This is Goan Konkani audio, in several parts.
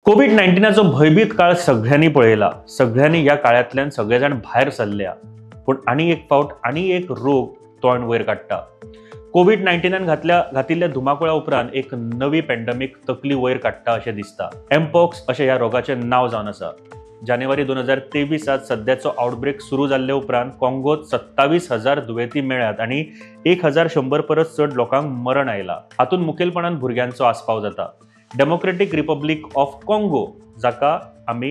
कोविड 19चो भयभीत काळ सगळ्यांनी पळयला, सगळ्यांनी ह्या काळांतल्यान सगळे जाण भायर सरल्या, पूण आनी एक फावट आनी एक रोग तोंड वयर काडटा. कोविड 19 घातिल्ल्या धुमाकुळा उपरांत एक नवी पॅन्डेमीक तकली वयर काडटा अशें दिसता. एमपॉक्स अशें ह्या रोगाचें नांव जावन आसा. जानेवारी 2023 सद्याचो आउटब्रेक सुरू जाल्ले उपरांत काँगोत 27,000 दुयेंती मेळ्ळ्यात आनी 1,100 परस चड लोकांक मरण आयला. हातूंत मुखेलपणान भुरग्यांचो आस्पाव जाता. डेमोक्रेटीक रिपब्लीक ऑफ काँगो जाका आमी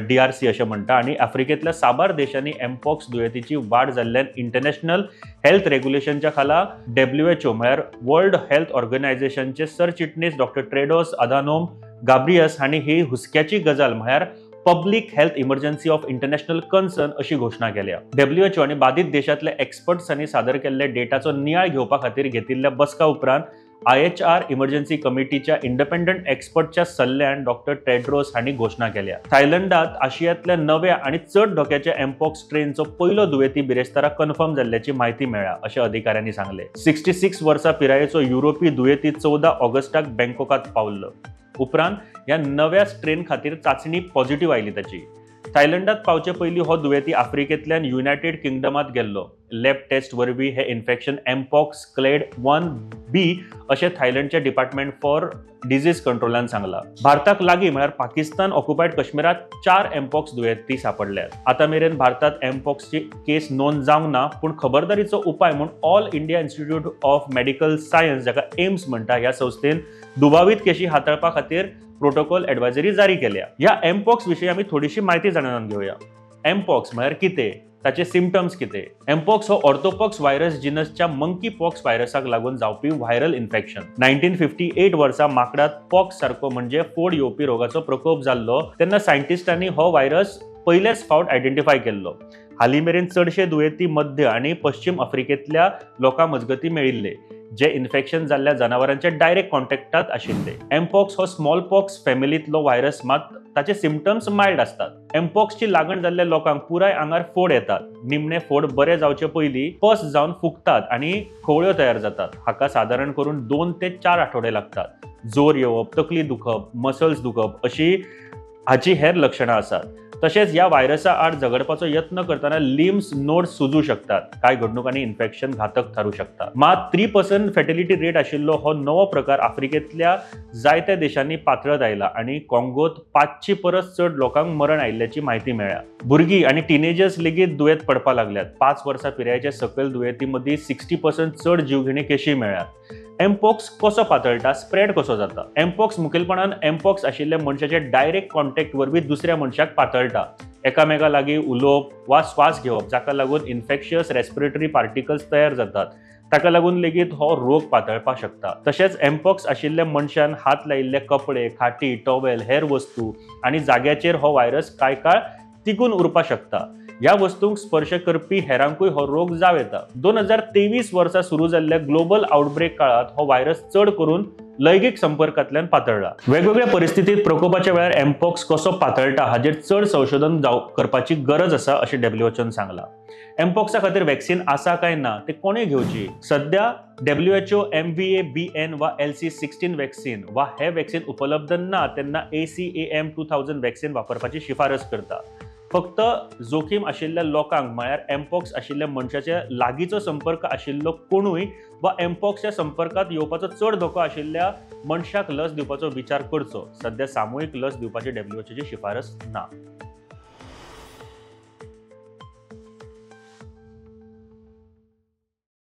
DRC अशें म्हणटा आनी आफ्रिकेंतल्या साबार देशांनी एमपॉक्स दुयेंतीची वाड जाल्ल्यान इंटरनॅशनल हेल्थ रेग्युलेशनच्या खाला WHO म्हळ्यार वर्ल्ड हेल्थ ऑर्गनायझेशनचे सरचिटणीस डॉक्टर ट्रेडोस अधानोम गाब्रियस हांणी ही हुस्क्याची गजाल म्हळ्यार public health emergency of international concern अशी घोशणा केल्या. WHO आनी बाधित देशांतल्या एक्सपर्ट्सांनी सादर केल्ल्या डेटाचो नियाळ घेवपा खातीर घेतिल्ल्या बसका उपरांत IHR इमर्जन्सी कमिटीच्या इंडिपेंडंट एक्सपर्टच्या सल्ल्यान डॉक्टर टेड्रोस हांणी घोशणा केल्या. थायलंडात आशियांतल्या नव्या आनी चड धोक्याच्या एमपॉक्स स्ट्रेनचो पयलो दुयेंती बिरेस्तारा कन्फर्म जाल्ल्याची म्हायती मेळ्ळ्या अशें अधिकाऱ्यांनी सांगलें. 66 वर्सां पिरायेचो युरोपी दुयेंती 14 ऑगस्टाक बँकॉकात पावल्लो. उपरांत ह्या नव्या स्ट्रेन खातीर चांचणी पॉझिटिव्ह आयली ताची. थायलंडात पावचे पयलीं हो दुयेंती आफ्रिकेंतल्यान युनायटेड किंगडमात गेल्लो. लॅब टेस्ट वरवीं हें इन्फेक्शन एमपॉक्स क्लेड 1B अशें थायलंडच्या डिपार्टमेंट फॉर डिजीज कंट्रोलान सांगलां. भारताक लागीं म्हळ्यार पाकिस्तान ऑक्युपायड काश्मीरात 4 एमपॉक्स दुयेंती सांपडल्यात. आतां मेरेन भारतात एमपॉक्सची केस नोंद जावंक ना, पूण खबरदारीचो उपाय म्हूण All India Institute of Medical Science जाका एम्स म्हणटा ह्या संस्थेन दुबावीत केशी हाताळपा खातीर प्रोटोकॉल एडवायजरी जारी केल्या. ह्या एमपॉक्स विशीं आमी थोडीशी म्हायती जाणून घेवया. एमपॉक्स म्हळ्यार कितें, ताचे सिमटम्स कितें? एमपॉक्स हो ऑर्थोपॉक्स व्हायरस जिनसच्या मंकी पॉक्स व्हायरसाक लागून जावपी व्हायरल इन्फेक्शन. 1958 वर्सा माकडात पॉक्स सारको म्हणजे फोड येवपी रोगाचो प्रकोप जाल्लो तेन्ना सायंटिस्टांनी हो व्हायरस पयलेच फावट आयडेंटिफाय केल्लो. हालीं मेरेन चडशे दुयेंती मध्य आनी पश्चिम आफ्रिकेंतल्या लोकां मजगतीं मेळिल्ले, जे इन्फेक्शन जाल्ल्या जनावरांच्या डायरेक्ट कॉन्टॅक्टात आशिल्ले. एमपॉक्स हो स्मॉल पॉक्स फॅमिलींतलो व्हायरस, मात ताचे सिमटम्स मायल्ड आसतात. एमपॉक्सची लागण जाल्ल्या लोकांक पुराय आंगार फोड येतात. निमणे फोड बरे जावचे पयलीं पस जावन फुगतात आनी खवळ्यो तयार जातात. हाका सादारण करून 2 ते 4 आठवडे लागतात. जोर येवप, तकली दुखप, मसल्स दुखप अशी हाची हेर लक्षणां आसात. तशेंच ह्या व्हायरसा आड झगडपाचो यत्न करतना लिम्स नोड सुजू शकतात. कांय घडणुकांनी इन्फेक्शन घातक थारूं शकता. मात 3% फॅटिलिटी रेट आशिल्लो हो नवो प्रकार आफ्रिकेंतल्या जायत्या देशांनी पातळत आयला आनी काँगोत 500 परस चड लोकांक मरण आयिल्ल्याची म्हायती मेळ्ळ्या. भुरगीं आनी टिनेजर्स लेगीत दुयेंत पडपाक लागल्यात. 5 वर्सां पिरायेच्या सकयल दुयेंती मदीं 60% चड जीवघेणी केशी मेळ्ळ्यात. एमपॉक्स कसो पातळटा, स्प्रेड कसो जाता? एमपॉक्स मुखेलपणान एमपॉक्स आशिल्ल्या मनशाच्या डायरेक्ट कॉन्टॅक्ट वरवीं दुसऱ्या मनशाक पातळटा. एकामेका लागीं उलोवप वा श्वास घेवप जाका लागून इन्फेक्शियस रेस्पिरेटरी पार्टिकल्स तयार जातात, ताका लागून लेगीत हो रोग पातळपाक शकता. तशेंच एमपॉक्स आशिल्ल्या मनशान हात लायिल्ले कपडे, खाटी, टॉवेल, हेर वस्तू आनी जाग्याचेर हो व्हायरस कांय काळ तिगून उरपाक शकता. ह्या वस्तूंक स्पर्श करपी हेरांकूय हो रोग जावं येता. 2023 वर्सा सुरू जाल्ल्या ग्लोबल आउटब्रेक काळांत हो व्हायरस चड करून लैंगीक संपर्कांतल्यान पातळ्ळा. वेगवेगळ्या परिस्थितीत प्रकोपाच्या वेळार एमपॉक्स कसो पातळटा हाजेर चड संशोधन करपाची गरज आसा अशें WHOन सांगलां. एमपॉक्सा खातीर वॅक्सिन आसा काय ना ते कोणें घेवची? सद्या WHO MVA-BN वा LC16 vaccine वा हे वॅक्सिन उपलब्ध ना तेन्ना ACAM 2000 vaccine वापरपाची शिफारस करता. फक्त जोखीम आशिल्ल्या लोकांक म्हळ्यार एमपॉक्स आशिल्ल्या मनशाच्या लागींचो संपर्क आशिल्लो कोणूय वा एमपॉक्सच्या संपर्कांत येवपाचो चड धोको आशिल्ल्या मनशाक लस दिवपाचो विचार करचो. सद्या सामुहीक लस दिवपाची WHOची शिफारस ना.